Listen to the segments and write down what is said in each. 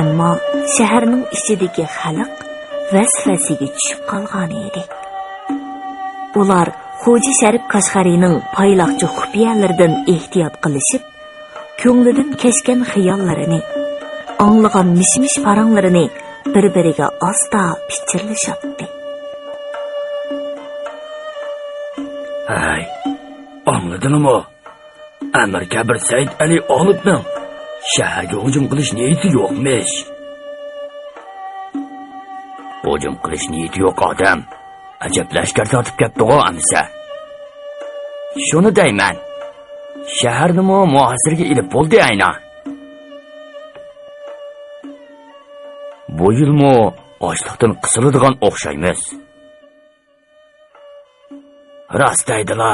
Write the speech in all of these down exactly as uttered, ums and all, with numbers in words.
ئەمما شەھەرنىڭ ئىچىدىكى خەلق ۋەسۋەسىگە چۈشۈپ قالغانىدى. ئۇلار خوجا شەرىپ قەشقەرىنىڭ پايلاقچى خۇپىيەلىرىدىن ئېھتىيات قىلىشىپ، كۆڭلىدىن كەچكەن خىياللىرىنى، ئاڭلىغان مىش-مىش پاراڭلىرىنى بىر-بىرىگە ئاستا پىچىرلىشاتتى. ھەي، ئاڭلىدىڭمۇ؟ ئەمىر كەبىر سەئىد ئەلى ئالىپنىڭ شەھەرگە ھۇجۇم قىلىش نىيىتى يوقمىش. ھۇجۇم قىلىش نىيىتى يوق ئادەم ئەجەب لەشكەر تارتىپ كەپتىغۇ ئەمىسە. شۇنى دەيمەن. شەھەرنىمۇ مۇھاسىرىگە ئېلىپ بولدى ئەينا. بۇ يىلمۇ ئاچلىقتىن قىسىلىدىغان ئوخشايمىز. راست دەيدىلا.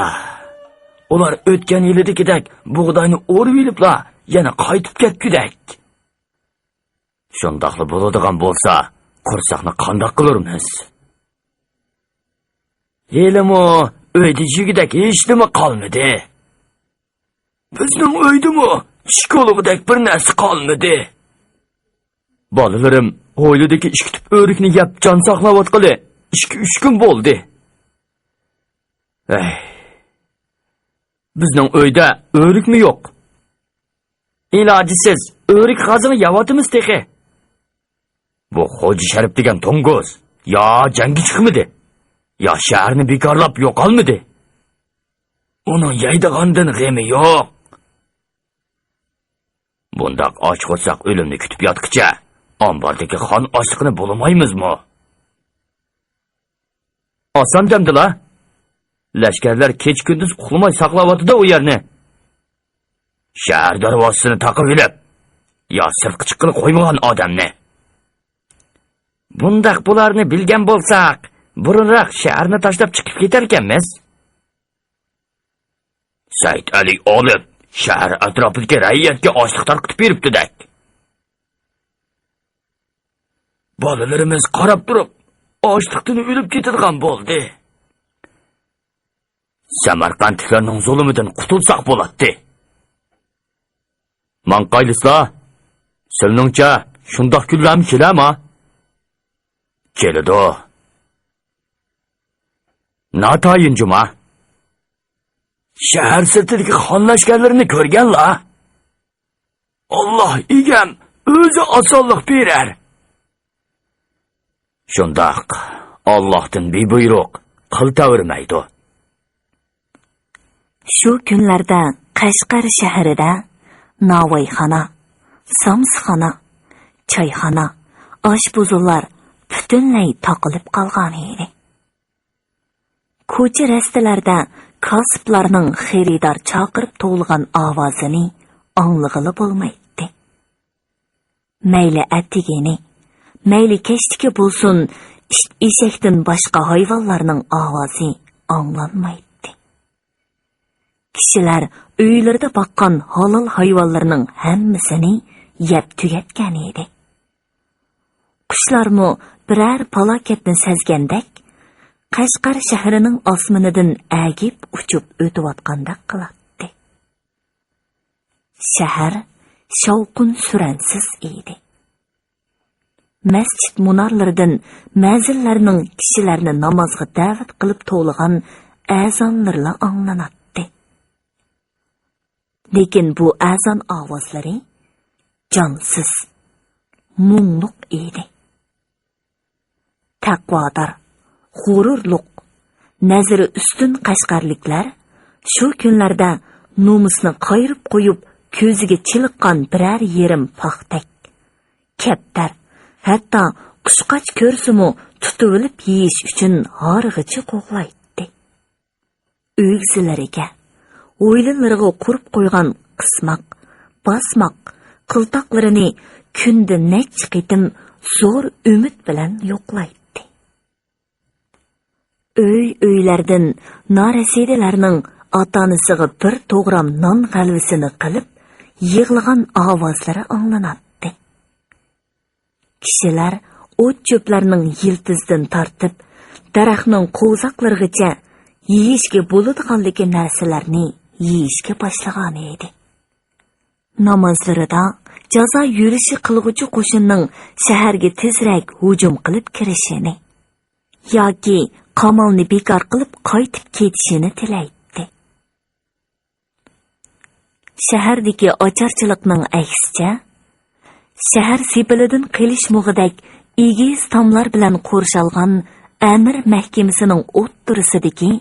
ئۇلار ئۆتكەن يىلىدىكىدەك بۇغداينى ئورىۋېلىپلا يەنە قايتىپ كەتكۈدەك. شۇنداقلا بولىدىغان بولسا، قورساقنى قانداق قىلۇرمىز؟ ھېلىمۇ ئۆيدە يېگۈدەك ھېچنېمە قالمىدى. بىزنىڭ ئۆيدىمۇ چىش كولىغۇدەك بىر نەرسە قالمىدى. بالىلىرىم ھويلىدىكى ئىككى تۈپ ئۆرۈكنى يەپ جان ساقلاۋاتقىلى ئىككى-ئۈچ كۈن بولدى. ئەي، بىزنىڭ ئۆيدە ئۆرۈكمۇ يوق. ئىلاجىسىز ئۆرۈك غازىنى يەۋاتىمىز تېخى. بۇ خوجا شەرىپ دېگەن توڭگۇز يا جەڭگە چىقمىدى، يا شەھەرنى بىكارلاپ يوقالمىدى. ئۇنىڭ يەيدىغاندىن غېمى يوق. بۇنداق ئاچ قورساق ئۆلۈمنى كۈتۈپ ياتقىچە، ئامباردىكى خان ئاشلىقىنى بۇلىمايمىزمۇ؟ ئاسان دەمدىلا. لەشكەرلەر كېچە-كۈندۈز ئۇخلىماي ساقلاۋاتىدۇ ئۇ يەرنى. شەھەر دەرۋازىسىنى تاقىۋېلىپ، يا سىرتقا چىققىلى قويمىغان ئادەمنى. بۇنداق بۇلارنى بىلگەن بولساق، بۇرۇنراق شەھەرنى تاشلاپ چىقىپ كېتەركەنمىز. سەئىد ئەلى ئالىپ شەھەر ئەتراپىدىكى رەئىيەتكە ئاشلىق تارقىتىپ بېرىپتۇدەك. بالىلىرىمىز قاراپ تۇرۇپ، ئاچلىقتىن ئۆلۈپ كېتىدىغان بولدى. سەمەرقەنتلىكلەرنىڭ زۇلۇمىدىن قۇتۇلساق بولاتتى. ماڭقايلىسىلا، سىلىنىڭچە شۇنداق كۈنلەرمۇ كېلەما؟ كېلىدۇ. ناتايىن جۇما. شەھەر سىرتىدىكى خان لەشكەرلىرىنى كۆرگەنلا. ئاللاھ ئىگەم ئۆزى ئاسانلىق بېرەر. شۇنداق، ئاللاھتىن بىبۇيرۇق قىل تەۋرىمەيدۇ. شۇ كۈنلەردە قەشقەر شەھىرىدە ناۋايخانا، سامسىخانا، چايخانا، ئاشپۇزۇللار پۈتۈنلەي تاقىلىپ قالغانىدى. كوچا-رەستىلەردە كاسىپلارنىڭ خېرىدار چاقىرىپ توۋلىغان ئاۋازىنى ئاڭلىغىلى بولمايتتى. مەيلى ئەتىگىنى، مەيلى كەچلىكى بولسۇن، ئىت-ئېشەكتىن باشقا ھايۋانلارنىڭ ئاۋازى ئاڭلانمايتتى. كىشىلەر ئۆيلىرىدە باققان ھالال ھايۋانلىرىنىڭ ھەممىسىنى يەپ تۈگەتكەنىدى. قۇشلارمۇ بىرەر پالاكەتنى سەزگەندەك، قەشقەر شەھىرىنىڭ ئاسمىنىدىن ئەگىپ ئۇچۇپ ئۆتۈۋاتقاندەك قىلاتتى. شەھەر شاۋقۇن-سۈرەنسىز ئىدى. مەسچىت مۇنارلىرىدىن مەزىنلەرنىڭ كىشىلەرنى نامازغا دەۋەت قىلىپ توۋلىغان ئەزانلىرىلا ئاڭلىناتتى. لېكىن بۇ ئەزان ئاۋازلىرى جانسىز، مۇڭلۇق ئىدى. تەقۋادار، غۇرۇرلۇق، نەزىرى ئۈستۈن قەشقەرلىكلەر شۇ كۈنلەردە نومۇسنى قايرىپ قويۇپ، كۆزىگە چېلىققان بىرەر يېرىم پاختەك، كەپتەر، ھەتتا قۇشقاچ كۆرسىمۇ تۇتۇۋېلىپ يېيىش ئۈچۈن ھارغىچە قوغلايتتى. ئۆگزىلىرىگە، ھويلىلىرىغا قۇرۇپ قويغان قىسماق، باسماق، قىلتاقلىرىنى كۈندە نەچچە قېتىم زور ئۈمىد بىلەن يوقلايتتى. ئۆي-ئۆيلەردىن نارەسىدىلەرنىڭ ئاتا-ئانىسىغا بىر توغرام نان غەلۋىسىنى قىلىپ يىغلىغان ئاۋازلىرى ئاڭلىناتتى. كىشىلەر ئوت-چۆپلەرنىڭ يىلتىزىدىن تارتىپ، دەرەخنىڭ قوۋزاقلىرىغىچە يېيىشكە بولىدىغانلىكى نەرسىلەرنى يېيىشكە باشلىغانىدى. نامازلىرىدا جازا يۈرۈشى قىلغۇچى قوشۇننىڭ شەھەرگە تېزرەك ھۇجۇم قىلىپ كىرىشىنى ياكى قامالنى بىكار قىلىپ قايتىپ كېتىشىنى تىلەيتتى. شەھەردىكى ئاچارچىلىقنىڭ ئەكسىچە، شەھەر سېپىلىدىن قېلىشمىغۇدەك ئېگىز تاملار بىلەن قورشالغان ئەمىر مەھكىمىسىنىڭ ئوتتۇرىسىدىكى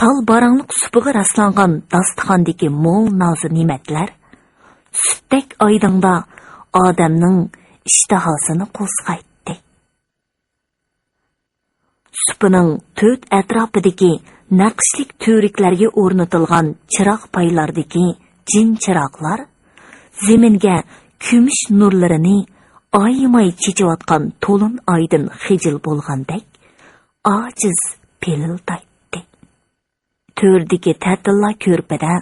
تال باراڭلىق سۇپىغا راسلانغان داستىخاندىكى مول نازۇ نېمەتلەر سۈتتەك ئايدىڭدا ئادەمنىڭ ئىشتىھاسىنى قوزغايتتى. سۇپىنىڭ تۆت ئەتراپىدىكى نەقىشلىك تۈۋرۈكلەرگە ئورنىتىلغان چىراغ پايلاردىكى جىن چىراغلار زېمىنگە كۈمۈش نۇرلىرىنى ئايىماي چېچىۋاتقان تولۇن ئايدىن خىجىل بولغاندەك ئاجىز پىلىلدايتتى. تۆردىكى تەتىللا كۆرپىدە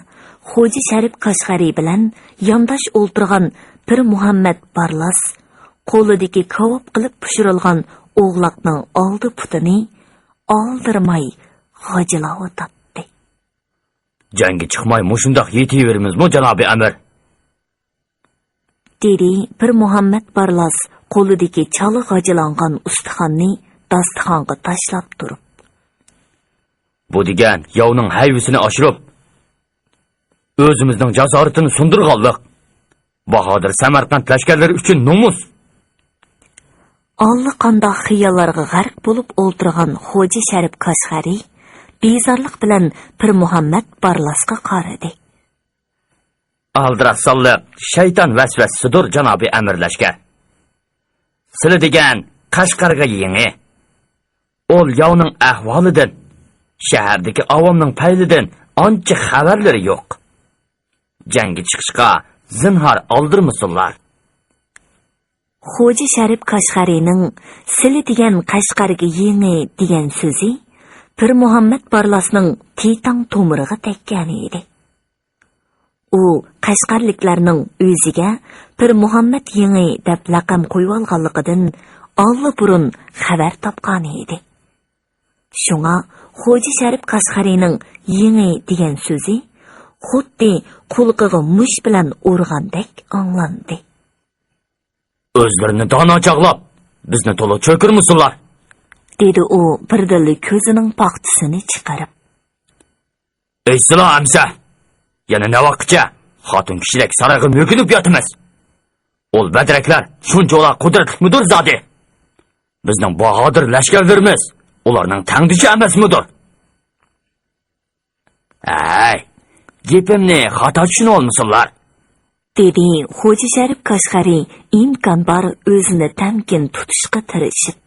خوجا شەرىپ قەشقەرى بىلەن يانداش ئولتۇرغان پىر مۇھەممەد بارلاس قولىدىكى كاۋاپ قىلىپ پىشۇرۇلغان ئوغلاقنىڭ ئالدى پۇتىنى ئالدىرىماي غاجىلاۋاتاتتى. جەڭگە چىقماي مۇشۇنداق يېتىۋېرىمىزمۇ، جانابىي ئەمىر؟ دېدى پىر مۇھەممەد بارلاس قولىدىكى چالا غاجىلانغان ئۇستىخاننى داستىخانغا تاشلاپ تۇرۇپ. بۇ دېگەن ياۋنىڭ ھەيۋىسىنى ئاشۇرۇپ، ئۆزىمىزنىڭ جاسارىتىنى سۇندۇرغانلىق. باھادىر سەمەرقەنت لەشكەرلىرى ئۈچۈن نومۇس. ئاللىقانداق خىياللارغا غەرق بولۇپ ئولتۇرغان خوجا شەرىپ كاشغەرى بىزارلىق بىلەن پىر مۇھەممەد بارلاسقا قارىدى. ئالدىراتسانلىق شەيتان ۋەسۋەسىسىدۇر، جانابىي ئەمىر لەشكەر. سىلى دېگەن قەشقەرگە يېڭى. ئول ياۋنىڭ ئەھۋالىدىن، شەھەردىكى ئاۋامنىڭ پەيلىدىن ئانچە خەۋەرلىرى يوق. جەڭگە چىقىشقا زىنھار ئالدىرىمىسۇنلار. خوجا شەرىپ كاشغەرىنىڭ سىلى دېگەن قەشقەرگە يېڭى دېگەن سۆزى پىر مۇھەممەد بارلاسنىڭ تىتاڭ تومۇرىغا تەگكەن ئىدى. ئۇ قەشقەرلىكلەرنىڭ ئۆزىگە پىر مۇھەممەد يېڭى دەپ لەقەم قويۇۋالغانلىقىدىن ئاللىبۇرۇن خەۋەر تاپقان ئىدى. شۇڭا خوجا شەرىپ قەشقەرىنىڭ يېڭى دېگەن سۆزى خۇددى قۇلىقىغا مۇش بىلەن ئۇرغاندەك ئاڭلاندى. ئۆزلىرىنى دانا چاغلاپ، بىزنى تولا چۆكۈرمىسۇنلار، دېدى ئۇ بىردىنلا كۆزىنىڭ پاختىسىنى چىقىرىپ. ئېيتسىلا ئەمسە، يەنە نەۋاققىچە خاتۇن كىشىدەك سارايغا مۆكۈنۈپ ياتىمىز؟ ئول بەدرەكلەر شۇنچىۋالا قۇدرەتلىكمىدۇر زادى؟ بىزنىڭ باھادىر لەشكەرلىرىمىز ئۇلارنىڭ تەڭدىشى ئەمەسمىدۇر؟ ھەي، گېپىمنى خاتا چۈشىنىۋالمىسۇنلار، دېدى خوجا شەرىپ كاشغەرى ئىمكان بار ئۆزىنى تەمكىن تۇتۇشقا تىرىشىپ.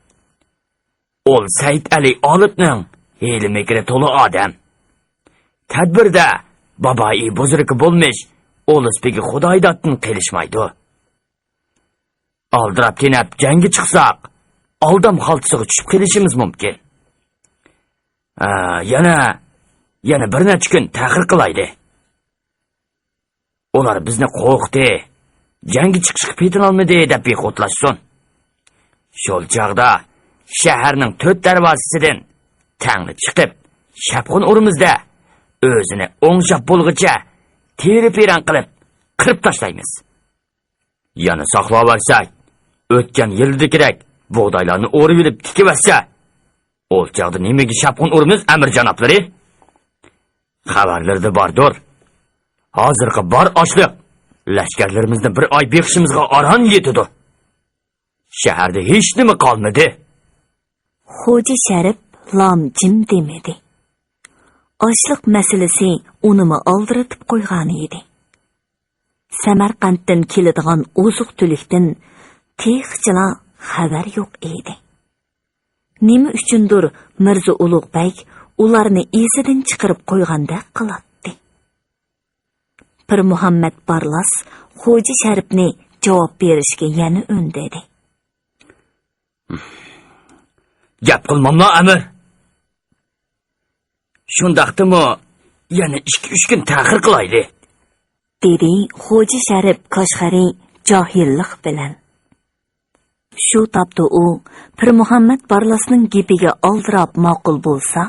ئول سەيىت ئەلى ئالىپنىڭ ھىيلە-مىكرى تولا ئادەم. تەدبىردە بابايى بۇزرىكى بولمىش ئولۇس بېگى خۇدايدادتىن قېلىشمايدۇ. ئالدىراپ-تېنەپ جەڭگە چىقساق، ئالدام خالتىسىغا چۈشۈپ قېلىشىمىز مۇمكىن. ھە، يەنە، يەنە بىر نەچچە كۈن تەخىر قىلايلى. ئۇلار بىزنى قورقۇتتى، جەڭگە چىقىشقا پېتىنالمىدى دەپ بىخۇدلاشسۇن. شول چاغدا شەھەرنىڭ تۆت دەرۋازىسىدىن تەڭلا چىقىپ، شاپقۇن ئۇرىمىز-دە، ئۆزىنى ئوڭشاپ بولغۇچە تېرە-پىرەڭ قىلىپ قىرىپ تاشلايمىز. يەنە ساقلاۋەرسەك، ئۆتكەن يىلدىكىدەك بۇغدايلارنى ئورىۋېلىپ تىكىۋەتسە، ئۇ چاغدا نېمىگە شاپقۇن ئۇرىمىز، ئەمىر جانابلىرى؟ خەۋەرلىرىدە باردۇر. ھازىرقى بار ئاشلىق لەشكەرلىرىمىزنى بىر ئاي بېقىشىمىزغا ئاران يېتىدۇ. شەھەردە ھېچنېمە قالمىدى. خوجا شەرىپ لام جىم دېمىدى. ئاشلىق مەسىلىسى ئۇنىمۇ ئالدىرىتىپ قويغان ئىدى. سەمەرقەنتتىن كېلىدىغان ئوزۇق-تۈلۈكتىن تېخىچىلا خەۋەر يوق ئىدى. نېمە ئۈچۈندۇر مىرزا ئۇلۇغ بەگ ئۇلارنى ئېسىدىن چىقىرىپ قويغاندەك قىلاتتى. پىر مۇھەممەد بارلاس خوجا شەرىپنى جاۋاب بېرىشكە يەنە ئۈندىدى. گەپ قىلماملا، ئەمىر؟ شۇنداقتىمۇ يەنە ئىككى-ئۈچ كۈن تەخىر قىلايلى، دېدى خوجا شەرىپ كاشغەرى جاھىللىق بىلەن. شۇ تاپتا ئۇ پىر مۇھەممەد بارلاسنىڭ گېپىگە ئالدىراپ ماقۇل بولسا،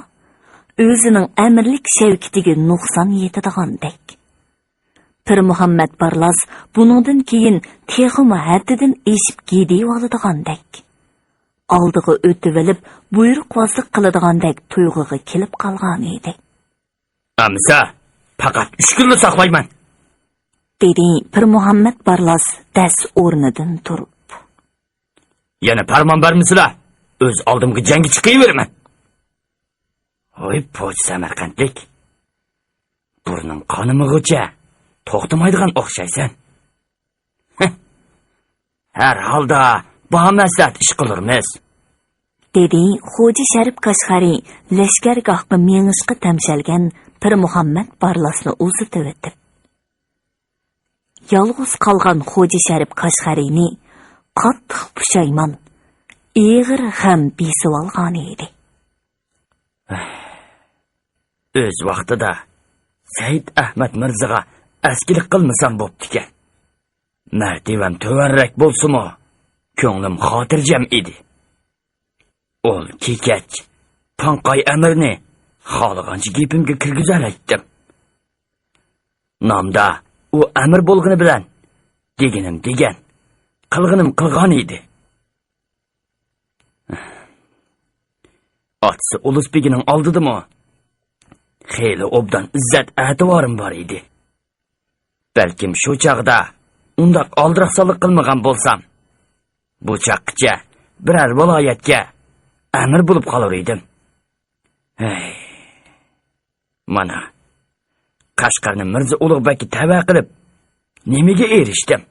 ئۆزىنىڭ ئەمىرلىك شەۋكىتىگە نۇقسان يېتىدىغاندەك. پىرمۇھەممەت بارلاس بۇنىڭدىن كېيىن تېخىمۇ ھەددىدىن ئېشىپ گىدىيىۋالىدىغاندەك، ئالدىغا ئۆتۈۋېلىپ بۇيرۇقۋازلىق قىلىدىغاندەك تۇيغۇغا كېلىپ قالغانىدى. ئەمىسە، پەقەت ئۈچ كۈنلا ساقلايمەن، دېدى پىرمۇھەممەت بارلاس دەس ئورنىدىن تۇرۇپ. يەنە پەرمان بەرمىسىلە، ئۆز ئالدىمغا جەڭگە چىقىۋېرىمەن. ھوي، پوچ سەمەرقەنتلىك! بۇرنۇڭ قانىمىغۇچە توختىمايدىغان ئوخشايسەن. ھەر ھالدا بامەسلىھەت ئىش قىلۇرمىز، دېدى خوجا شەرىپ قەشقەرى لەشكەرگاھقا مېڭىشقا تەمشەلگەن پىرمۇھەممەت بارلاسنى ئۇزىتىۋېتىپ. يالغۇز قالغان خوجا شەرىپ قەشقەرىنى قاتتىق پۇشايمان، ئېغىر غەم بېسىۋالغانىدى. ئۆز ۋاقتىدا سەئىد ئەھمەت مىرزىغا ئەسكىلىك قىلمىسام بوپتىكەن. مەرتىۋەم تۆۋەنرەك بولسىمۇ، كۆڭلۈم خاتىرجەم ئىدى. ئول كېكەچ پاڭقاي ئەمىرنى خالىغانچە گېپىمگە كىرگۈزەلەيتتىم. نامدا ئۇ ئەمىر بولغىنى بىلەن، دېگىنىم دېگەن، قىلغىنىم قىلغان ئىدى. ئاتىسى ئۇلۇس بېگىنىڭ ئالدىدىمۇ خېلى ئوبدان ئىززەت ئەتىۋارىم بار ئىدى. بەلكىم شۇ چاغدا ئۇنداق ئالدىراقسانلىق قىلمىغان بولسام، بۇ چاغقىچە بىرەر ۋىلايەتكە ئەمىر بولۇپ قالۇر ئىدىم. ھەي، مانا، قەشقەرنى مىرزا ئۇلۇغ بەگكە تەۋە قىلىپ، نېمىگە ئېرىشتىم؟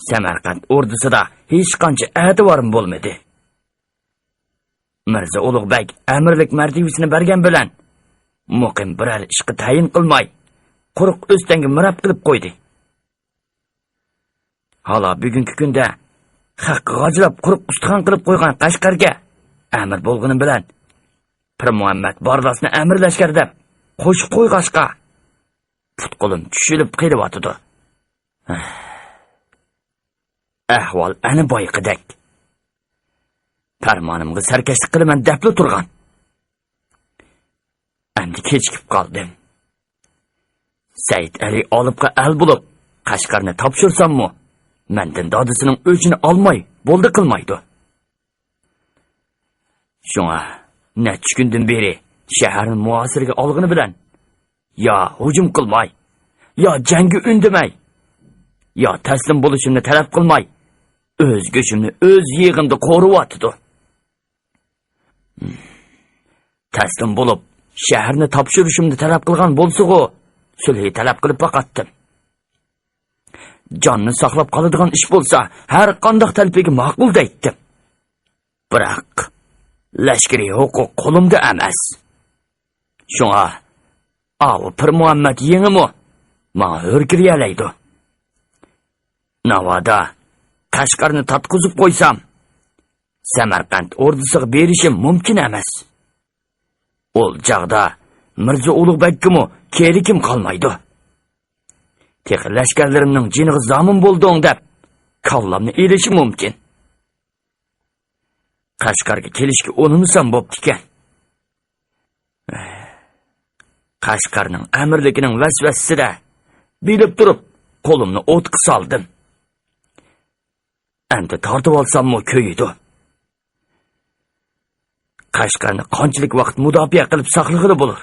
سەمەرقەنت ئوردىسىدا ھېچقانچە ئەتىۋارىم بولمىدى. مىرزا ئۇلۇغ بەگ ئەمىرلىك مەرتىۋىسىنى بەرگەن بىلەن، مۇقىم بىرەر ئىشقا تەيىن قىلماي، قۇرۇق ئۆستەڭگە مىراپ قىلىپ قويدى. ھالا بۈگۈنكى كۈندە خەققە غاجىلاپ قۇرۇق ئۇستىخان قىلىپ قويغان قەشقەرگە ئەمىر بولغىنىم بىلەن، پىرمۇھەممەت بارلاسنى ئەمىر لەشكەر دەپ قوشۇپ قويغاچقا، پۇت-قولۇم چۈشۈلۈپ قېلىۋاتىدۇ. ئەھۋال ئەنە بايىقىدەك. پەرمانىمغا سەركەشلىك قىلىمەن دەپلا تۇرغان. ئەمدى كېچىكىپ قالدىم. سەئىد ئەلى ئالىپقا ئەل بولۇپ، قەشقەرنى تاپشۇرساممۇ، مەندىن دادىسىنىڭ ئۆچىنى ئالماي بولدى قىلمايدۇ. شۇڭا نەچچە كۈندىن بېرى شەھەرنى مۇھاسىرىگە ئالغىنى بىلەن، يا ھۇجۇم قىلماي، يا جەڭگە ئۈندىمەي، يا تەسلىم بولۇشۇمنى تەلەپ قىلماي، ئۆز گۆشۈمنى ئۆز يېغىمدا قورۇۋاتىدۇ. تەسلىم بولۇپ، شەھەرنى تاپشۇرۇشۇمنى تەلەپ قىلغان بولسىغۇ، سۈلھى تەلەپ قىلىپ باقاتتىم. جاننى ساقلاپ قالىدىغان ئىش بولسا، ھەر قانداق تەلىپىگە ماقۇل دەيتتىم. بىراق، لەشكىرىي ھوقۇق قولۇمدا ئەمەس. شۇڭا، ئاۋۇ پىرمۇھەممەت يېڭىمۇ ماڭا ھۆركىرىيەلەيدۇ. ناۋادا قەشقەرنى تارتقۇزۇپ قويسام، سەمەرقەنت ئوردىسىغا بېرىشىم مۇمكىن ئەمەس. ئول چاغدا مىرزا ئۇلۇغ بەگكىمۇ كېرىكىم قالمايدۇ. تېخى لەشكەرلىرىمنىڭ جېنىغا زامىن بولدۇڭ دەپ، كاللامنى ئېلىشى مۇمكىن. قەشقەرگە كېلىشكە ئۇنىمىسام بوپتىكەن. قەشقەرنىڭ ئەمىرلىكىنىڭ ۋەسۋەسىسىدە بىلىپ تۇرۇپ قولۇمنى ئوتقا سالدىم. ئەمدى تارتىۋالساممۇ كۆيىدۇ. قەشقەرنى قانچىلىك ۋاقىت مۇداپىئە قىلىپ ساقلىغىلى بولۇر؟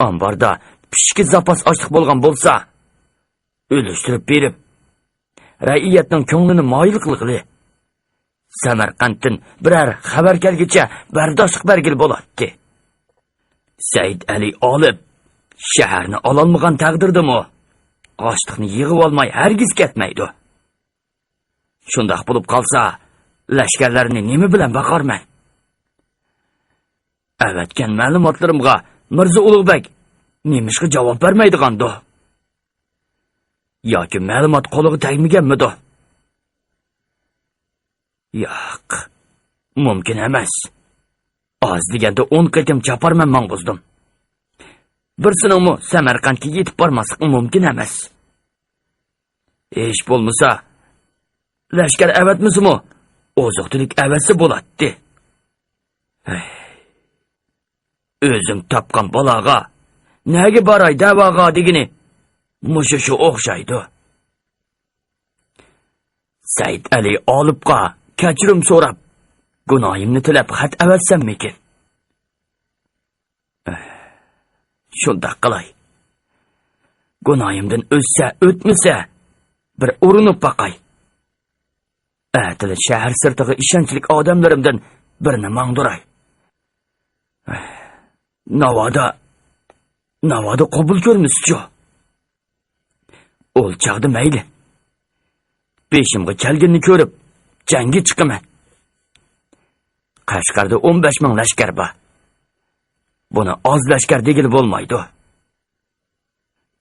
ئامباردا پىشكە زاپاس ئاشلىق بولغان بولسا، ئۈلۈشتۈرۈپ بېرىپ، رەئىيەتنىڭ كۆڭلىنى مايىل قىلغىلى. سەمەرقەنتتىن بىرەر خەۋەر كەلگۈچە بەرداشلىق بەرگىلى بولاتتى. سەئىد ئەلى ئالىپ شەھەرنى ئالالمىغان تەقدىردىمۇ، ئاشلىقنى يىغىۋالماي ھەرگىز كەتمەيدۇ. شۇنداق بولۇپ قالسا، لەشكەرلەرنى نېمە بىلەن باقارمەن؟ ئەۋەتكەن مەلۇماتلىرىمغا مىرزا ئۇلۇغ بەگ نېمىشقا جاۋاب بەرمەيدىغاندۇ؟ ياكى مەلۇمات قولىغا تەگمىگەنمىدۇ؟ ياق، مۇمكىن ئەمەس. ئاز دېگەندە ئون قېتىم چاپارمەن ماڭغۇزدۇم. بىرسىنىڭمۇ سەمەرقەنتكە يېتىپ بارماسلىقى مۇمكىن ئەمەس. ھېچ بولمىسا، لەشكەر ئەۋەتمىسىمۇ، ئوزۇق-تۈلۈك ئەۋەتسە بولاتتى. ھەي. ئۆزۈم تاپقان بالاغا نەگە باراي دەۋاغا دېگىنى مۇشۇ شۇ ئوخشايدۇ. سەئىدئەلى ئالىپقا كەچۈرۈم سوراپ، گۇناھىمنى تىلەپ خەت ئەۋەتسەممىكىن؟ شۇنداق قىلاي. گۇناھىمدىن ئۆتسە، ئۆتمىسە، بىر ئۇرۇنۇپ باقاي. ئەتىلا شەھەر سىرتىغا ئىشەنچلىك ئادەملىرىمدىن بىرنى ماڭدۇراي. ناۋادا، ناۋادا قوبۇل كۆرمىسىچۇ؟ ئول چاغدا مەيلى. بېشىمغا كەلگىنىنى كۆرۈپ، جەڭگە چىقىمەن. قەشقەردە ئون بەش مىڭ لەشكەر بار. بۇنى ئاز لەشكەر دېگىلى بولمايدۇ.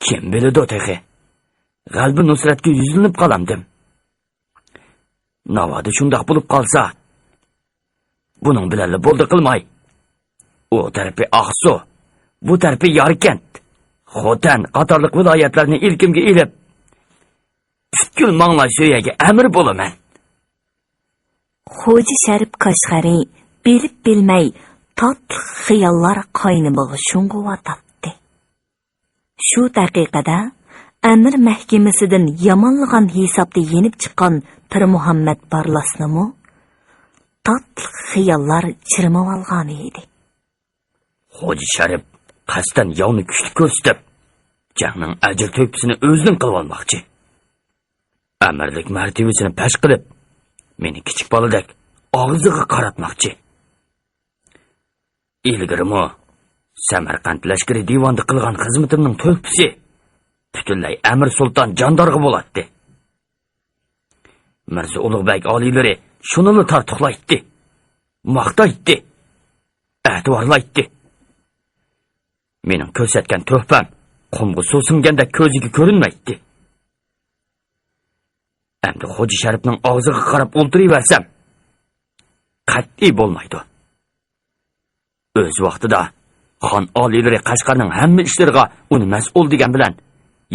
كىم بىلىدۇ تېخى؟ غەلىبە نۇسرەتكە يۈزلىنىپ قالامدىم. ناۋادا شۇنداق بولۇپ قالسا، بۇنىڭ بىلەنلا بولدى قىلماي، ئۇ تەرىپى ئاقسۇ، بۇ تەرىپى ياركەنت، خوتەن قاتارلىق ۋىلايەتلەرنى ئىلكىمگە ئېلىپ، پۈتكۈل ماڭلاي سۆيەگە ئەمىر بولىمەن. خوجا شەرىپ قەشقەرى بىلىپ بىلمەي تاتلىق خىياللار قاينىمىغا شۇڭغۇۋاتاتتى. شۇ دەقىقىدە ئەمىر مەھكىمىسىدىن يامانلىغان ھېسابتا يېنىپ چىققان پىرمۇھەممەد بارلاسنىمۇ تاتلىق خىياللار چىرمىۋالغانىدى. خوجا شەرىپ قەستەن ياۋنى كۈچلۈك كۆرسىتىپ، جەڭنىڭ ئەجىر تۆھپىسىنى ئۆزىنىڭ قىلىۋالماقچى. ئەمىرلىك مەرتىۋىسىنى پەش قىلىپ، مېنى كىچىك بالىدەك ئاغزىغا قاراتماقچى. ئىلگىرىمۇ سەمەرقەنت لەشكىرىي دىۋاندا قىلغان خىزمىتىمنىڭ تۆھپىسى پۈتۈنلەي ئەمىر سۇلتان جاندارغا بولاتتى. مىرزا ئۇلۇغبەگ ئالىيلىرى شۇنىلا تارتۇقلايتتى، ماختايتتى، ئەتىۋارلايتتى. مېنىڭ كۆرسەتكەن تۆھپەم قۇمغا سۇ سىڭگەندەك كۆزىگە كۆرۈنمەيتتى. ئەمدى خوجا شەرىپنىڭ ئاغزىغا قاراپ ئولتۇرۇۋەرسەم، قەتئىي بولمايدۇ. ئۆز ۋاقتىدا خان ئالىيلىرى قەشقەرنىڭ ھەممە ئىشلىرىغا ئۇنى مەسئۇل دېگەن بىلەن،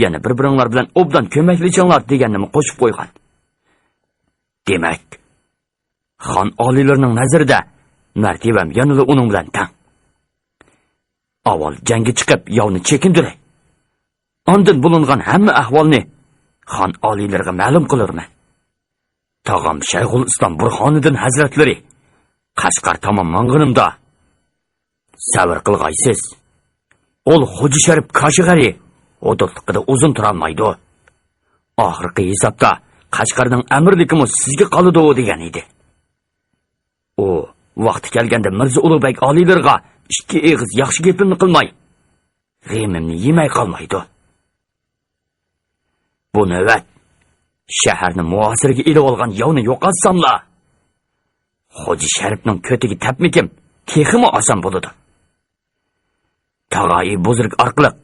يەنە بىر-بىرىڭلار بىلەن ئوبدان كۆمەكلىشىڭلار دېگەننىمۇ قوشۇپ قويغان. دېمەك، خان ئالىيلىرىنىڭ نەزىرىدە مەرتىۋەم يەنىلا ئۇنىڭ بىلەن تەڭ. ئاۋۋال جەڭگە چىقىپ ياۋنى چېكىندۈرەي. ئاندىن بولۇنغان ھەممە ئەھۋالنى خان ئالىيلىرىغا مەلۇم قىلۇرمەن. تاغام شەيخۇل ئىسلام بۇرھانىدىن ھەزرەتلىرى قەشقەر تامان ماڭغىنىمدا، سەۋر قىلغايسىز. ئۇل خوجا شەرىپ كاشىغەرى ھۇدۇدلۇقىدا ئۇزۇن تۇرالمايدۇ. ئاخىرقى ھېسابتا قەشقەرنىڭ ئەمىرلىكىمۇ سىزگە قالىدۇ، دېگەن ئىدى. ئۇ ۋاقتى كەلگەندە مىرزا ئۇلۇغبەگ ئالىيلىرىغا ئىككى ئېغىز ياخشى گېپىمنى قىلماي، غېمىمنى يېمەي قالمايدۇ. بۇ نۆۋەت شەھەرنى مۇھاسىرىگە ئېلىۋالغان ياۋنى يوقاتساملا، خوجا شەرىپنىڭ كۆتىگە تەپمىكىم تېخىمۇ ئاسان بولىدۇ. تاغايى بۇزرۇك ئارقىلىق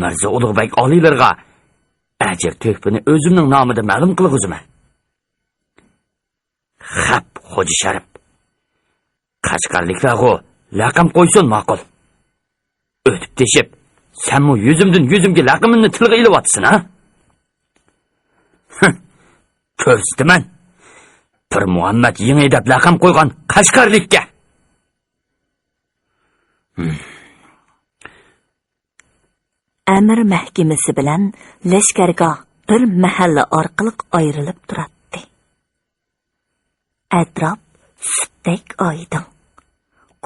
مىرزا ئۇلۇغبەگ ئالىيلىرىغا ئەجىر تۆھپىنى ئۆزۈمنىڭ نامىدا مەلۇم قىلغۇزىمەن. خەپ، خوجا شەرىپ. قەشقەرلىكلەرغۇ لەقەم قويسۇن ماقۇل. ئۆتۈپ تېشىپ، سەنمۇ يۈزۈمدىن يۈزۈمگە لەقىمىنى تىلغا ئېلىۋاتىسەن، ھە؟ ھە، كۆرسىتىمەن. پىر مۇھەممەد يېڭى دەپ لەقەم قويغان قەشقەرلىككە. ئەمىر مەھكىمىسى بىلەن لەشكەرگاھ بىر مەھەللە ئارقىلىق ئايرىلىپ تۇراتتى. ئەتراپ سۈتتەك ئايدىڭ.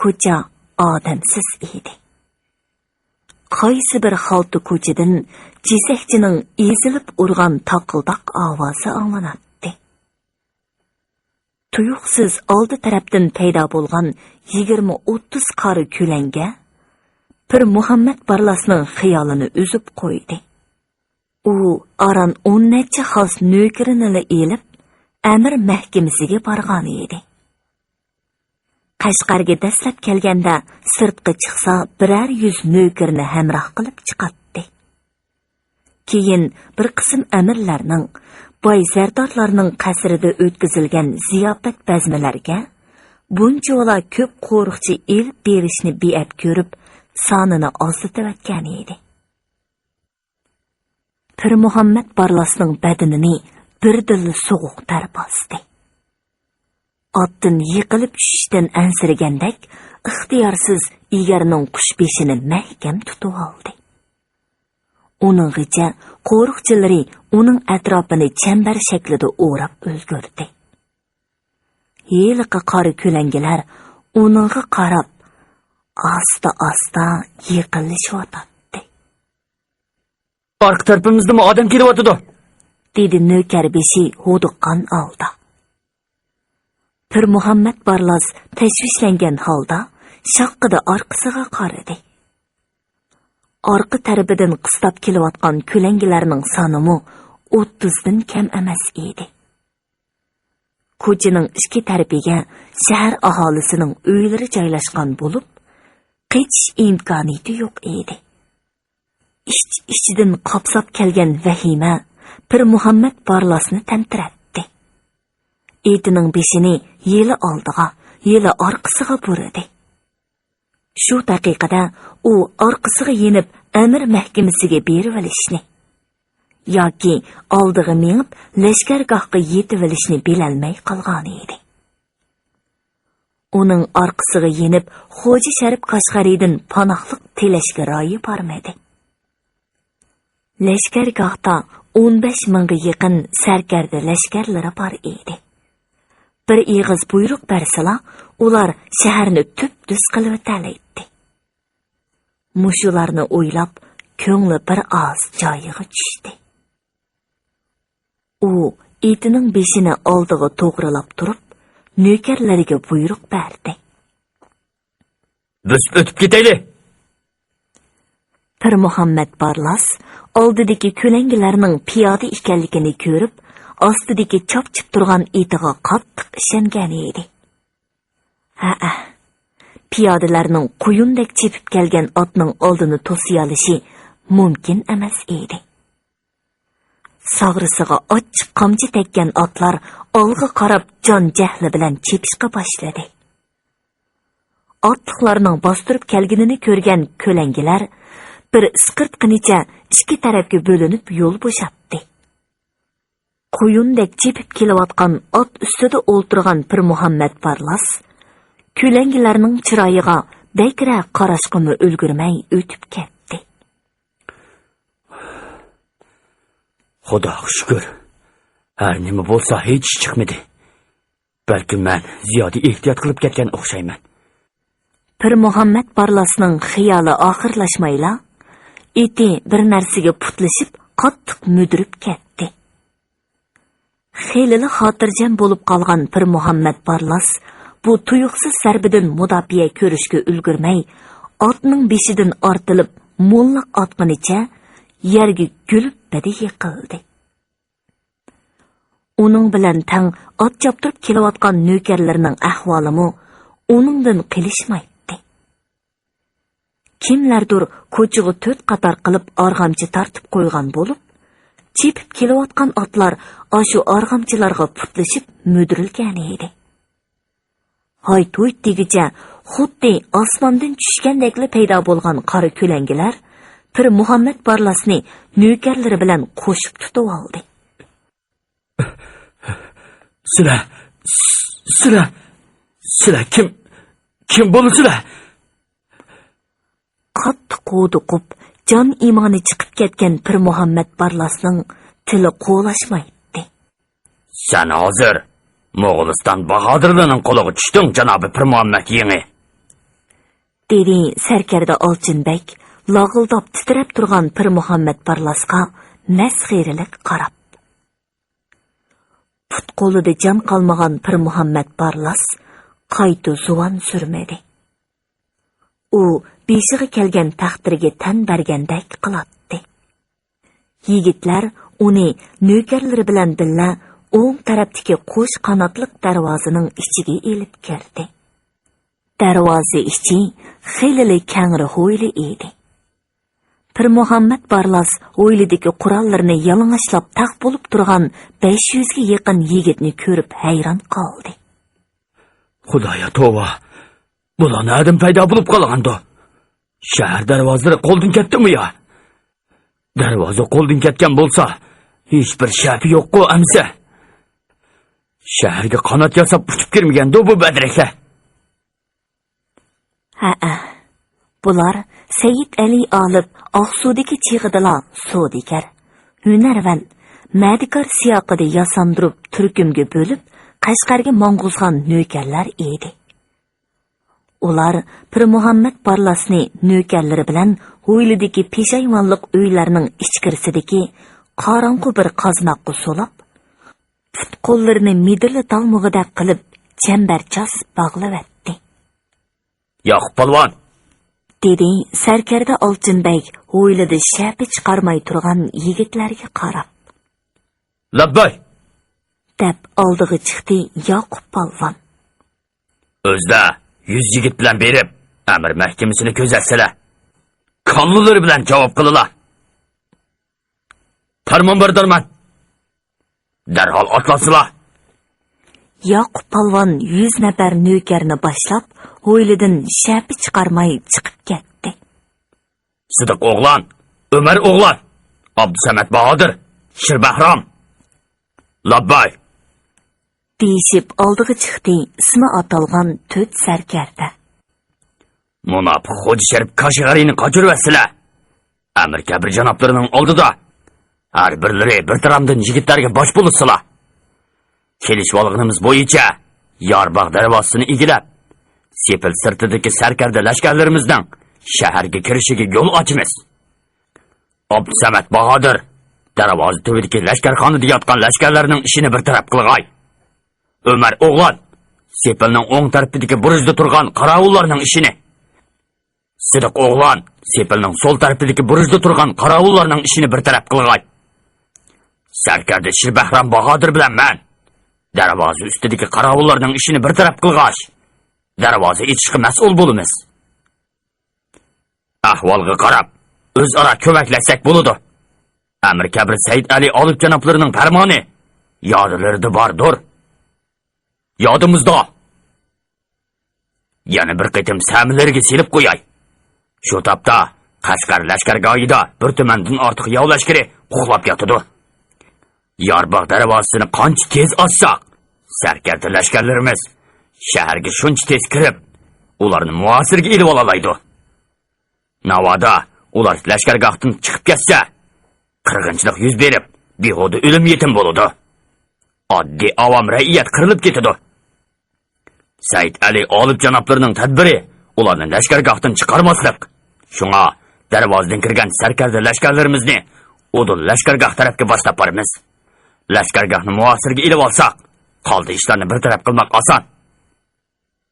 كوچا ئادەمسىز ئىدى. قايسى بىر خالتا كوچىدىن جېسەكچىنىڭ ئېزىلىپ ئۇرغان تاقىلداق ئاۋازى ئاڭلىناتتى. تۇيۇقسىز ئالدى تەرەپتىن پەيدا بولغان يىگىرمە ئوتتۇز قارا كۆلەڭگە پىر مۇھەممەد بارلاسنىڭ خىيالىنى ئۈزۈپ قويدى. ئۇ ئاران ئون نەچچە خاس نۆكىرىنىلا ئېلىپ، ئەمىر مەھكىمىسىگە بارغانىدى. قەشقەرگە دەسلەپ كەلگەندە سىرتقا چىقسا بىرەر يۈز نۆكىرىنى ھەمراھ قىلىپ چىقاتتى. كېيىن بىر قىسىم ئەمىرلەرنىڭ، باي زەردارلارنىڭ قەسرىدە ئۆتكۈزۈلگەن زىياپەت بەزمىلەرگە بۇنچىۋالا كۆپ قورۇقچى ئېلىپ بېرىشنى بىئەپ كۆرۈپ، سانىنى ئازلىتىۋەتكەنىدى. پىرمۇھەممەد بارلاسنىڭ بەدىنىنى بىردىنلا سوغۇق تەر باستى. ئاتتىن يىقىلىپ چۈشۈشتىن ئەنسىرىگەندەك، ئىختىيارسىز ئېگەرنىڭ قۇش بېشىنى مەھكەم تۇتۇۋالدى. ئۇنىڭغىچە قورۇقچىلىرى ئۇنىڭ ئەتراپىنى چەمبەر شەكلىدە ئوراپ ئۈلگۈردى. ھېلىقى قارا كۆلەڭگىلەر ئۇنىڭغا قاراپ ئاستا-ئاستا يېقىنلىشىۋاتاتتى. «ئارقا تەرىپىمىزدىمۇ ئادەم كېلىۋاتىدۇ!» دېدى نۆكەر بېشى ھودۇققان ھالدا. پىرمۇھەممەت بارلاس تەشۋىشلەنگەن ھالدا شاققىدە ئارقىسىغا قارىدى. ئارقا تەرىپىدىن قىستاپ كېلىۋاتقان كۆلەڭگىلەرنىڭ سانىمۇ ئوتتۇزدىن كەم ئەمەس ئىدى. كوچىنىڭ ئىككى تەرىپىگە شەھەر ئاھالىسىنىڭ ئۆيلىرى جايلاشقان بولۇپ، قېچىش ئىمكانىيىتى يوق ئىدى. ئىچ-ئىچىدىن قاپساپ كەلگەن ۋەھىمە پىرمۇھەممەت بارلاسنى تەمتىرەتتى. ئېتىنىڭ بېشىنى يېلى ئالدىغا، يېلى ئارقىسىغا بۇرىدى. شۇ دەقىقىدە ئۇ ئارقىسىغا يېنىپ ئەمىر مەھكىمىسىگە بېرىۋېلىشنى ياكى ئالدىغا مېڭىپ لەشكەرگاھقا يېتىۋېلىشنى بىلەلمەي قالغانىدى. ئۇنىڭ ئارقىسىغا يېنىپ خوجا شەرىپ قەشقەرىدىن پاناھلىق تىلەشكە رايى بارمىدى. لەشكەرگاھتا ئون بەش مىڭغا يېقىن سەركەردە لەشكەرلىرى بار ئىدى. بىر ئېغىز بۇيرۇق بەرسىلا، ئۇلار شەھەرنى تۈپتۈز قىلىۋېتەلەيتتى. مۇشۇلارنى ئويلاپ، كۆڭلى بىر ئاز جايىغا چۈشتى. ئۇ ئېتىنىڭ بېشىنى ئالدىغا توغرىلاپ تۇرۇپ، نۆكەرلىرىگە بۇيرۇق بەردى. بۆسۈپ ئۆتۈپ كېتەيلى! پىرمۇھەممەت بارلاس ئالدىدىكى كۆلەڭگىلەرنىڭ پىيادە ئىكەنلىكىنى كۆرۈپ، ئاستىدىكى چاپچىپ تۇرغان ئېتىغا قاتتىق ئىشەنگەن ئىدى. ھەئە، پىيادىلەرنىڭ قۇيۇندەك چېپىپ كەلگەن ئاتنىڭ ئالدىنى توسۇيالىشى مۇمكىن ئەمەس ئىدى. ساغرىسىغا ئاچچىق قامچا تەگكەن ئاتلار ئالغا قاراپ جان جەھلى بىلەن چېپىشقا باشلىدى. ئاتلىقلارنىڭ باستۇرۇپ كەلگىنىنى كۆرگەن كۆلەڭگىلەر بىر ئىسقىرتقىنىچە ئىككى تەرەپكە بۆلۈنۈپ يول بوشاتتى. قۇيۇندەك چېپىپ كېلىۋاتقان ئات ئۈستىدە ئولتۇرغان پىرمۇھەممەت بارلاس كۆلەڭگىلەرنىڭ چىرايىغا بەكرەك قاراشقىمۇ ئۈلگۈرمەي ئۆتۈپ كەتتى. خۇداغا شۈكۈر، ھەر نېمە بولسا ھېچ ئىش چىقمىدى. بەلكىم مەن زىيادە ئېھتىيات قىلىپ كەتكەن ئوخشايمەن. پىرمۇھەممەت بارلاسنىڭ خىيالى ئاخىرلاشمايلا، ئېتى بىر نەرسىگە پۇتلىشىپ، قاتتىق مۈدۈرۈپ كەتتى. خېلىلا خاتىرجەم بولۇپ قالغان پىرمۇھەممەت بارلاس بۇ تۇيۇقسىز زەربىدىن مۇداپىئە كۆرۈشكە ئۈلگۈرمەي، ئاتنىڭ بېشىدىن ئارتىلىپ موللاق ئاتقىنىچە يەرگە گۈلۈپپىدە يىقىلدى. ئۇنىڭ بىلەن تەڭ ئات چاپتۇرۇپ كېلىۋاتقان نۆكەرلىرىنىڭ ئەھۋالىمۇ ئۇنىڭدىن قېلىشمايتتى. كىملەردۇر كوچىغا تۆت قاتار قىلىپ ئارغامچا تارتىپ قويغان بولۇپ، چېپىپ كېلىۋاتقان ئاتلار ئاشۇ ئارغامچىلارغا پۇتلىشىپ مۈدۈرۈلگەنىدى. ھايت-ھۇيت دېگۈچە، خۇددى ئاسماندىن چۈشكەندەكلا پەيدا بولغان قارا كۆلەڭگىلەر پىرمۇھەممەت بارلاسنى نۆكەرلىرى بىلەن قوشۇپ تۇتۇۋالدى. سىلەر، سىلەر، سىلەر كىم، كىم بولىسىلەر؟ قاتتىق ھودۇقۇپ، جان ئىمانى چىقىپ كەتكەن پىرمۇھەممەت بارلاسنىڭ تىلى قولاشمايتتى. سەن ھازىر موغۇلىستان باھادىرلىرىنىڭ قولىغا چۈشتۈڭ، جانابى پىرمۇھەممەت يېڭى! دېدى سەركەردە ئالچىن بەگ لاغىلداپ تىترەپ تۇرغان پىرمۇھەممەت بارلاسقا مەسخىرىلىك قاراپ. پۇت-قولىدا جان قالمىغان پىرمۇھەممەت بارلاس قايتا زۇۋان سۈرمىدى. ئۇ بېشىغا كەلگەن تەقدىرگە تەن بەرگەندەك قىلاتتى. يىگىتلەر ئۇنى نۆكەرلىرى بىلەن بىللە ئوڭ تەرەپتىكى قوش قاناتلىق دەرۋازىنىڭ ئىچىگە ئېلىپ كىردى. دەرۋازا ئىچى خېلىلا كەڭرى ھويلا ئىدى. پىرمۇھەممەت بارلاس ھويلىدىكى قوراللىرىنى يالىڭاچلاپ تەق بولۇپ تۇرغان بەش يۈزگە يېقىن يىگىتنى كۆرۈپ ھەيران قالدى. خۇدايا توۋا! بۇلار نەدىن پەيدا بولۇپ قالغاندۇ؟ شەھەر دەرۋازىلىرى قولدىن كەتتىمۇ يا؟ دەرۋازا قولدىن كەتكەن بولسا، ھېچبىر شەپى يوققۇ ئەمىسە؟ شەھەرگە قانات ياساپ ئۇچۇپ كىرمىگەندۇ بۇ بەدرەكلەر؟ ئەئە، بۇلار سەيىت ئەلى ئالىپ ئاقسۇدىكى چېغىدىلا سودىگەر، ھۈنەرۋەن، مەدىكار سىياقىدا ياساندۇرۇپ تۈركۈمگە بۆلۈپ، قەشقەرگە ماڭغۇزغان نۆكەرلەر ئىدى. ئۇلار پىرمۇھەممەد بارلاسنى نۆكەرلىرى بىلەن ھويلىدىكى پېشايۋانلىق ئۆيلەرنىڭ ئىچكىرىسىدىكى قاراڭغۇ بىر قازناققا سولاپ، پۇت-قوللىرىنى مىدىرلىتالمىغۇدەك قىلىپ، چەمبەرچاس باغلىۋەتتى. «ياقۇپ پالۋان!» دېدى سەركەردە ئالچىن بەگ ھويلىدا شەپە چىقارماي تۇرغان يىگىتلەرگە قاراپ. «لەببەي!» دەپ ئالدىغا چىقتى ياقۇپ پالۋان. «ئۆزدە يۈز يىگىت بىلەن بېرىپ، ئەمىر مەھكىمىسىنى كۆزەتسىلە. كاللىلىرى بىلەن جاۋاب قىلىلا.» «پەرمان بەردارمەن. دەرھال ئاتلانسىلا.» ياقۇپ پالۋان يۈز نەپەر نۆكەرنى باشلاپ، ھويلىدىن شەپە چىقارماي چىقىپ كەتتى. «سىدىق ئوغلان، ئۆمەر ئوغلان، ئابدۇسەمەت باھادىر، شىربەھرام.» «لەببەي!» دېيىشىپ ئالدىغا چىقتى ئىسمى ئاتالغان تۆت سەركەردە. «مۇناپىق خوجا شەرىپ كاشغەرىنى قاچۇرۇۋەتسىلە. ئەمىر كەبىر جانابلىرىنىڭ ئالدىدا ھەر بىرلىرى بىر تارامدىن يىگىتلەرگە باش بولۇشسىلا. كېلىشىۋالغىنىمىز بويىچە يارباغ دەرۋازىسىنى ئىگىلەپ، سېپىل سىرتىدىكى سەركەردە لەشكەرلىرىمىزنىڭ شەھەرگە كىرىشىگە يول ئاچىمىز. ئابدۇسەمەت باھادىر، دەرۋازا تۈۋىدىكى لەشكەرخانىدا ياتقان لەشكەرلەرنىڭ ئىشىنى بىر تەرەپ قىلغاي. ئۆمەر ئوغلان، سېپىلنىڭ ئوڭ تەرىپىدىكى بۇرۇجدا تۇرغان قاراۋۇللارنىڭ ئىشىنى. سىدىق ئوغلان، سېپىلنىڭ سول تەرىپىدىكى بۇرۇجدا تۇرغان قاراۋۇللارنىڭ ئىشىنى بىر تەرەپ قىلغاي. سەركەردە شىربەھرام باھادىر بىلەن مەن دەرۋازا ئۈستىدىكى قاراۋۇللارنىڭ ئىشىنى بىر تەرەپ قىلغاچ، دەرۋازا ئېچىشقا مەسئۇل بولىمىز. ئەھۋالغا قاراپ، ئۆزئارا كۆمەكلەشسەك بولىدۇ. ئەمىر كەبىر سەيىد ئەلى ئالىپ جانابلىرىنىڭ پەرمانى يادلىرىدا باردۇر.» «يادىمىزدا.» «يەنە بىر قېتىم سەمىلىرىگە سېلىپ قوياي. شۇ تاپتا قەشقەر لەشكەرگاھىدا بىر تۈمەندىن ئارتۇق ياۋ لەشكىرى ئۇخلاپ ياتىدۇ. يارباغ دەرۋازىسىنى قانچە تېز ئاچساق، سەركەردە لەشكەرلىرىمىز شەھەرگە شۇنچە تېز كىرىپ، ئۇلارنى مۇھاسىرىگە ئېلىۋالالايدۇ. ناۋادا ئۇلار لەشكەرگاھتىن چىقىپ كەتسە، قىرغىنچىلىق يۈز بېرىپ، بىھۇدە ئۆلۈم يېتىم بولىدۇ. ئاددىي ئاۋام رەئىيەت قىرىلىپ كېتىدۇ. سەئىد ئەلى ئالىپ جانابلىرىنىڭ تەدبىرى ئۇلارنى لەشكەرگاھتىن چىقارماسلىق. شۇڭا دەرۋازىدىن كىرگەن سەركەردە لەشكەرلىرىمىزنى ئۇدۇل لەشكەرگاھ تەرەپكە باشلاپ بارىمىز. لەشكەرگاھنى مۇھاسىرىگە ئېلىۋالساق، قالدى ئىشلارنى بىر تەرەپ قىلماق ئاسان.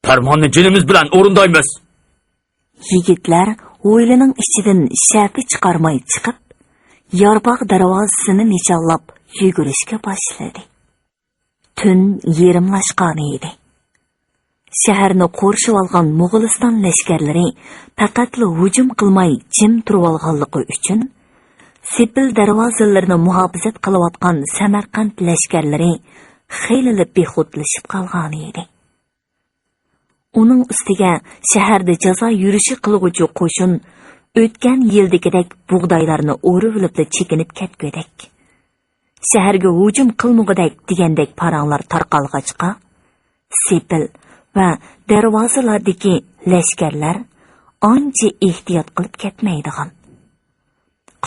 پەرماننى جېنىمىز بىلەن ئورۇندايمىز. يىگىتلەر ھويلىنىڭ ئىچىدىن شەپە چىقارماي چىقىپ، يارباغ دەرۋازىسىنى نىشانلاپ يۈگۈرۈشكە باشلىدى. تۈن يېرىملاشقانىدى. شەھەرنى قورشىۋالغان موغۇلىستان لەشكەرلىرى پەقەتلا ھۇجۇم قىلماي جىم تۇرۇۋالغانلىقى ئۈچۈن، سېپىل دەرۋازىلىرىنى مۇھاپىزەت قىلىۋاتقان سەمەرقەنت لەشكەرلىرى خېلىلا بىخۇدلىشىپ قالغانىدى. ئۇنىڭ ئۈستىگە شەھەردە جازا يۈرۈشى قىلغۇچى قوشۇن ئۆتكەن يىلدىكىدەك بۇغدايلارنى ئورۇۋېلىپلا چېكىنىپ كەتكۈدەك، شەھەرگە ھۇجۇم قىلمىغۇدەك دېگەندەك پاراڭلار تارقالغاچقا، سېپىل ۋە دەرۋازىلاردىكى لەشكەرلەر ئانچە ئېھتىيات قىلىپ كەتمەيدىغان،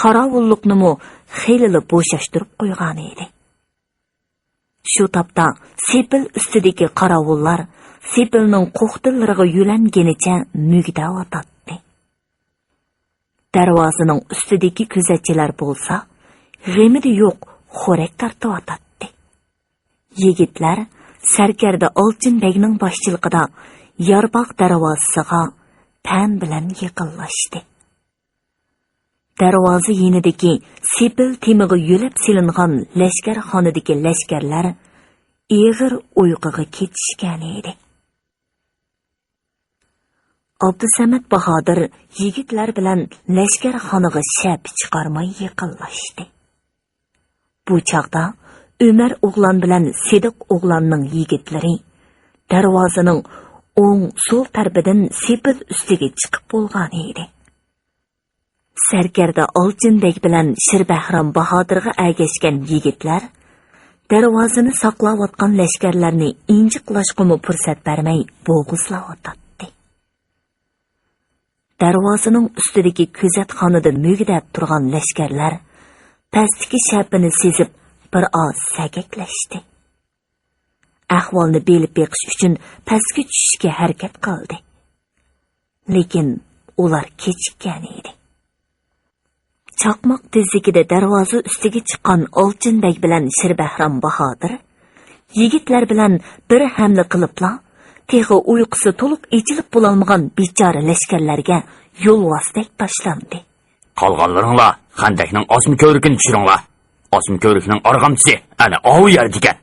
قاراۋۇللۇقنىمۇ خېلىلا بوشاشتۇرۇپ قويغانىدى. شۇ تاپتا سېپىل ئۈستىدىكى قاراۋۇللار سېپىلنىڭ قوقتىللىرىغا يۆلەنگىنىچە مۈگدەۋاتاتتى. دەرۋازىنىڭ ئۈستىدىكى كۆزەتچىلەر بولسا غېمىدە يوق خورەك تارتىۋاتاتتى. يىگىتلەر سەركەردە ئالچىن بەگنىڭ باشچىلىقىدا يارباغ دەرۋازىسىغا تەم بىلەن يېقىنلاشتى. دەرۋازا يېنىدىكى سېپىل تېمىغا يۆلەپ سېلىنغان لەشكەرخانىدىكى لەشكەرلەر ئېغىر ئۇيقۇغا كېتىشكەنىدى. ئابدۇسەمەت باھادىر يىگىتلەر بىلەن لەشكەرخانىغا شەپە چىقارماي يېقىنلاشتى. بۇ چاغدا ئۆمەر ئوغلان بىلەن سىدىق ئوغلاننىڭ يىگىتلىرى دەرۋازىنىڭ ئوڭ، سول تەرىپىدىن سېپىل ئۈستىگە چىقىپ بولغانىدى. سەركەردە ئالچىن بەگ بىلەن شىربەھرام باھادىرغا ئەگەشكەن يىگىتلەر دەرۋازىنى ساقلاۋاتقان لەشكەرلەرنى ئىنجىقلاشقىمۇ پۇرسەت بەرمەي بوغۇزلاۋاتاتتى. دەرۋازىنىڭ ئۈستىدىكى كۆزەتخانىدا مۈگدەپ تۇرغان لەشكەرلەر پەستىكى شەپىنى سېزىپ، بىر ئاز سەگەكلەشتى. ئەھۋالنى بىلىپ بېقىش ئۈچۈن پەسكە چۈشۈشكە ھەرىكەت قىلدى. لېكىن ئۇلار كېچىككەن ئىدى. چاقماق تېزلىكىدە دەرۋازا ئۈستىگە چىققان ئالچىن بەگ بىلەن شىربەھرام باھادىر يىگىتلەر بىلەن بىر ھەملە قىلىپلا، تېخى ئۇيقۇسى تولۇق ئېچىلىپ بولالمىغان بىچارە لەشكەرلەرگە يولۋاستەك تاشلاندى. قالغانلىرىڭلار خەندەكنىڭ ئاسما كۆۋرۈكىنى چۈشۈرۈڭلار. ئاسما كۆۋرۈكنىڭ ئارغامچىسى ئەنە ئاۋۇ يەردىكەن.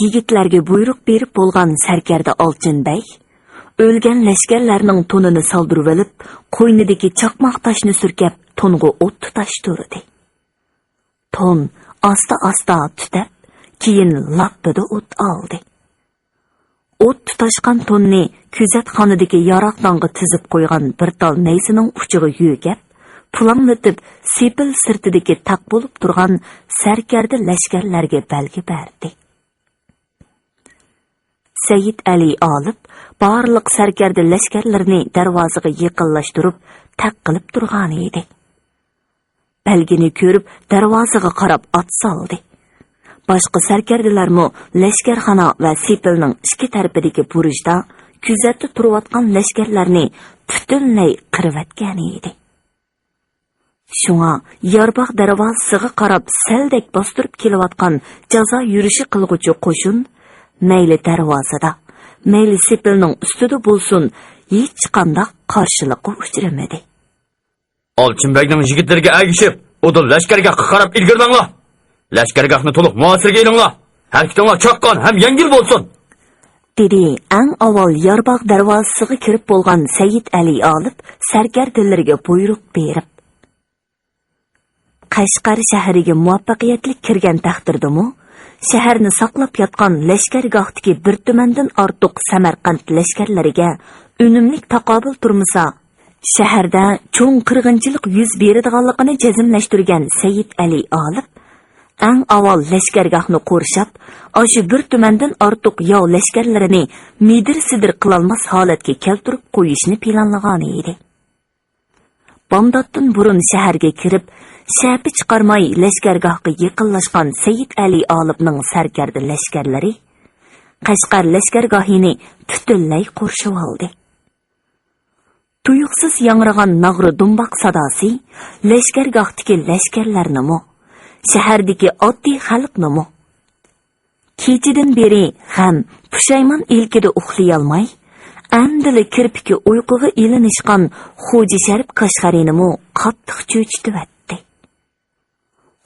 يىگىتلەرگە بۇيرۇق بېرىپ بولغان سەركەردە ئالچىن بەگ ئۆلگەن لەشكەرلەرنىڭ تونىنى سالدۇرۇۋېلىپ، قوينىدىكى چاقماق تاشنى سۈركەپ، تونغا ئوت تۇتاشتۇردى. تون ئاستا-ئاستا تۈتەپ، كېيىن لاپپىدە ئوت ئالدى. ئوت تۇتاشقان توننى كۆزەتخانىدىكى ياراق داڭغا تىزىپ قويغان بىر تال نەيزىنىڭ ئۇچىغا يۆگەپ، پۇلاڭلىتىپ، سېپىل سىرتىدىكى تاق بولۇپ تۇرغان سەركەردە لەشكەرلەرگە بەلگە بەردى. سەيىت ئەلى ئالىپ بارلىق سەركەردە لەشكەرلىرىنى دەرۋازىغا يېقىنلاشتۇرۇپ، تەق قىلىپ تۇرغانىدى. بەلگىنى كۆرۈپ، دەرۋازىغا قاراپ ئات سالدى. باشقا سەركەردىلەرمۇ لەشكەرخانا ۋە سېپىلنىڭ ئىككى تەرىپىدىكى بۇرۇجدا كۆزەتتە تۇرۇۋاتقان لەشكەرلەرنى پۈتۈنلەي قىرىۋەتكەنىدى. شۇڭا يارباغ دەرۋازىسىغا قاراپ سەلدەك باستۇرۇپ كېلىۋاتقان جازا يۈرۈشى قىلغۇچى قوشۇن مەيلى دەرۋازىدا، مەيلى سېپىلنىڭ ئۈستىدە بولسۇن، ھېچقانداق قارشىلىققا ئۇچرىمىدى. ئالچىن بەگنىڭ يىگىتلىرىگە ئەگىشىپ، ئۇدۇل لەشكەرگاھقا قاراپ ئىلگىرىلەڭلار. لەشكەرگاھنى تولۇق مۇھاسىرىگە ئېلىڭلار. ھەرىكىتىڭلار چاققان ھەم يەڭگىل بولسۇن، دېدى ئەڭ ئاۋۋال يارباغ دەرۋازىسىغا كىرىپ بولغان سەيىت ئەلى ئالىپ سەركەردىلىرىگە بۇيرۇق بېرىپ. قەشقەر شەھىرىگە مۇۋەپپەقىيەتلىك كىرگەن تەقدىردىمۇ، شەھەرنى ساقلاپ ياتقان لەشكەرگاھتىكى بىر تۈمەندىن ئارتۇق سەمەرقەنت لەشكەرلىرىگە ئۈنۈملۈك تاقابىل تۇرمىسا، شەھەردە چوڭ قىرغىنچىلىق يۈز بېرىدىغانلىقىنى جەزملەشتۈرگەن سەيىت ئەلى ئالىپ، ئەڭ ئاۋۋال لەشكەرگاھنى قورشاپ، ئاشۇ بىر تۈمەندىن ئارتۇق ياۋ لەشكەرلىرىنى مىدىر-سىدىر قىلالماس ھالەتكە كەلتۈرۈپ قويۇشنى پىلانلىغانىدى. بامداتتىن بۇرۇن شەھەرگە كىرىپ، شەپە چىقارماي لەشكەرگاھقا يېقىنلاشقان سەيىت ئەلى ئالىپنىڭ سەركەردە لەشكەرلىرى قەشقەر لەشكەرگاھىنى پۈتۈنلەي قورشىۋالدى. تۇيۇقسىز ياڭرىغان ناغرا دۇمباق ساداسى لەشكەرگاھتىكى لەشكەرلەرنىمۇ، شەھەردىكى ئاددىي خەلقنىمۇ، كېچىدىن بېرى غەم، پۇشايمان ئىلكىدە ئۇخلىيالماي، ئەمدىلا كىرپىكى ئۇيقۇغا ئېلىنىشقان خوجا شەرىپ كاشغەرىنىمۇ قاتتىق چۆچۈتۈۋەتتى.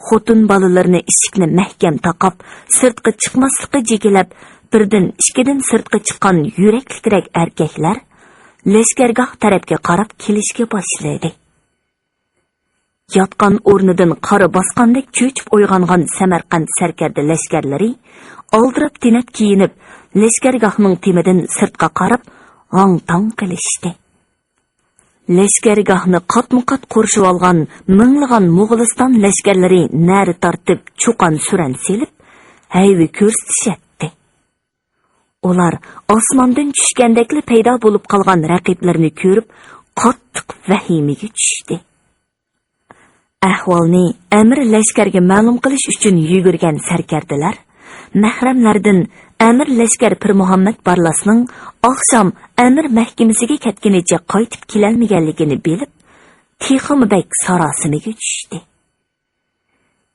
خوتۇن بالىلىرىنى ئىشىكنى مەھكەم تاقاپ، سىرتقا چىقماسلىققا جېكىلەپ، بىردىن ئىككىدىن سىرتقا چىققان يۈرەكلىكرەك ئەركەكلەر لەشكەرگاھ تەرەپكە قاراپ كېلىشكە باشلىدى. ياتقان ئورنىدىن قارا باسقاندەك چۆچۈپ ئويغانغان سەمەرقەنت سەركەردە لەشكەرلىرى ئالدىراپ تېنەپ كىيىنىپ، لەشكەرگاھنىڭ تېمىدىن سىرتقا قاراپ ھاڭ-تاڭ قىلىشتى. لەشكەرگاھنى قاتمۇ-قات قورشىۋالغان مىڭلىغان موغۇلىستان لەشكەرلىرى نەرە تارتىپ، چۇقان-سۈرەن سېلىپ، ھەيۋە كۆرسىتىشەتتى. ئۇلار ئاسماندىن چۈشكەندەكلا پەيدا بولۇپ قالغان رەقىبلىرىنى كۆرۈپ، قاتتىق ۋەھىمىگە چۈشتى. ئەھۋالنى ئەمىر لەشكەرگە مەلۇم قىلىش ئۈچۈن يۈگۈرگەن سەركەردىلەر مەھرەملەردىن ئەمىر لەشكەر پىرمۇھەممەد بارلاسنىڭ ئاخشام ئەمىر مەھكىمىسىگە كەتكىنىچە قايتىپ كېلەلمىگەنلىكىنى بىلىپ، تېخىمۇ بەك ساراسىمىگە چۈشتى.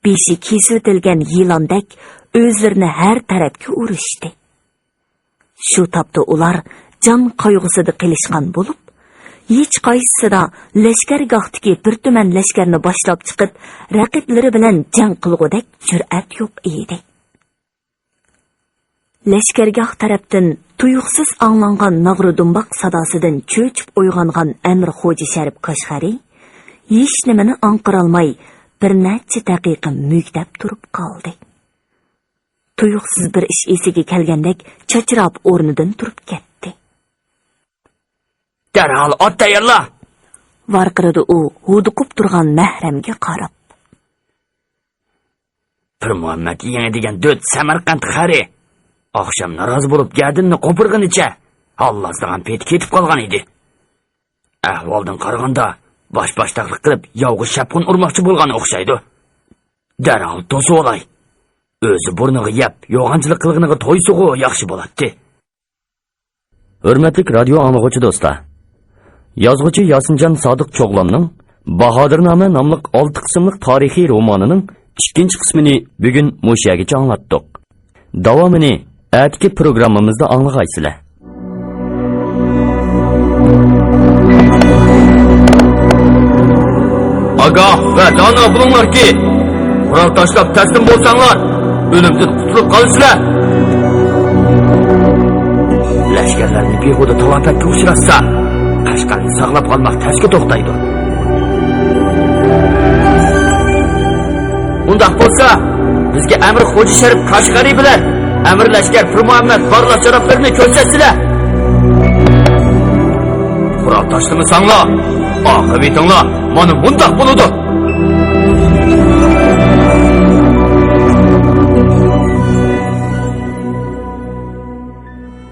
بېشى كېسىۋېتىلگەن يىلاندەك ئۆزلىرىنى ھەر تەرەپكە ئۇرۇشتى. شۇ تاپتا ئۇلار جان قايغۇسىدا قېلىشقان بولۇپ، ھېچقايسىسىدا لەشكەرگاھتىكى بىر تۈمەن لەشكەرنى باشلاپ چىقىپ، رەقىبلىرى بىلەن جەڭ قىلغۇدەك جۈرئەت يوق ئىدى. لەشكەرگاھ تەرەپتىن تۇيۇقسىز ئاڭلانغان ناغرا دۇمباق ساداسىدىن چۆچۈپ ئويغانغان ئەمىر خوجا شەرىپ كاشغەرى ھېچنېمىنى ئاڭقىرالماي، بىر نەچچە دەقىقە مۈگدەپ تۇرۇپ قالدى. تۇيۇقسىز بىر ئىش ئېسىگە كەلگەندەك چاچراپ ئورنىدىن تۇرۇپ كەتتى. دەرھال ئات تەييارلا! ۋارقىرىدى ئۇ ھودۇقۇپ تۇرغان مەھرەمگە قاراپ. پىرمۇھەممەد يېڭى دېگەن دۆت سەمەرقەنت خەرى ئاخشام نارازى بولۇپ گەدىنىنى قوپۇرغىنىچە ھاللازلىغان پېتى كېتىپ قالغان ئىدى. ئەھۋالدىن قارىغاندا، باش-باشتاقلىق قىلىپ، ياۋغا شاپقۇن ئۇرماقچى بولغان ئوخشايدۇ. دەرھال توسۇۋالاي. ئۆزى بۇرنىغا يەپ، يوغانچىلىق قىلغىنىغا تويسىغۇ ياخشى بولاتتى. ھۆرمەتلىك رادىيو ئاڭلىغۇچى دوستلار! يازغۇچى ياسىنجان سادىق چوغلامنىڭ باھادىرنامە ناملىق ئالتە قىسىملىق تارىخىي رومانىنىڭ ئىككىنچى قىسمىنى بۈگۈن مۇشۇ يەرگىچە ئاڭلاتتۇق. داۋامىنى ئەتىكى پروگراممىمىزدا ئاڭلىغايسىلەر. ئاگاھ ۋە دانا بولۇڭلاركى، قورال تاشلاپ تەسلىم بولساڭلار، ئۆلۈمدىن قۇتۇلۇپ قالىسىلەر. لەشكەرلەرنى بىھۇدە تالاپەتكە ئۇچراتسا، قەشقەرنى ساقلاپ قالماق تەسكە توختايدۇ. ئۇنداق بولسا، بىزگە ئەمىر خوجا شەرىپ قەشقەرى بىلەن ئەمىر لەشكەر پىرمۇھەممەد بارلىق جانابلىرىنى كۆرسەتسىلە. قورال تاشلىمىساڭلار، ئاقىۋىتىڭلار مانا مۇنداق بولىدۇ.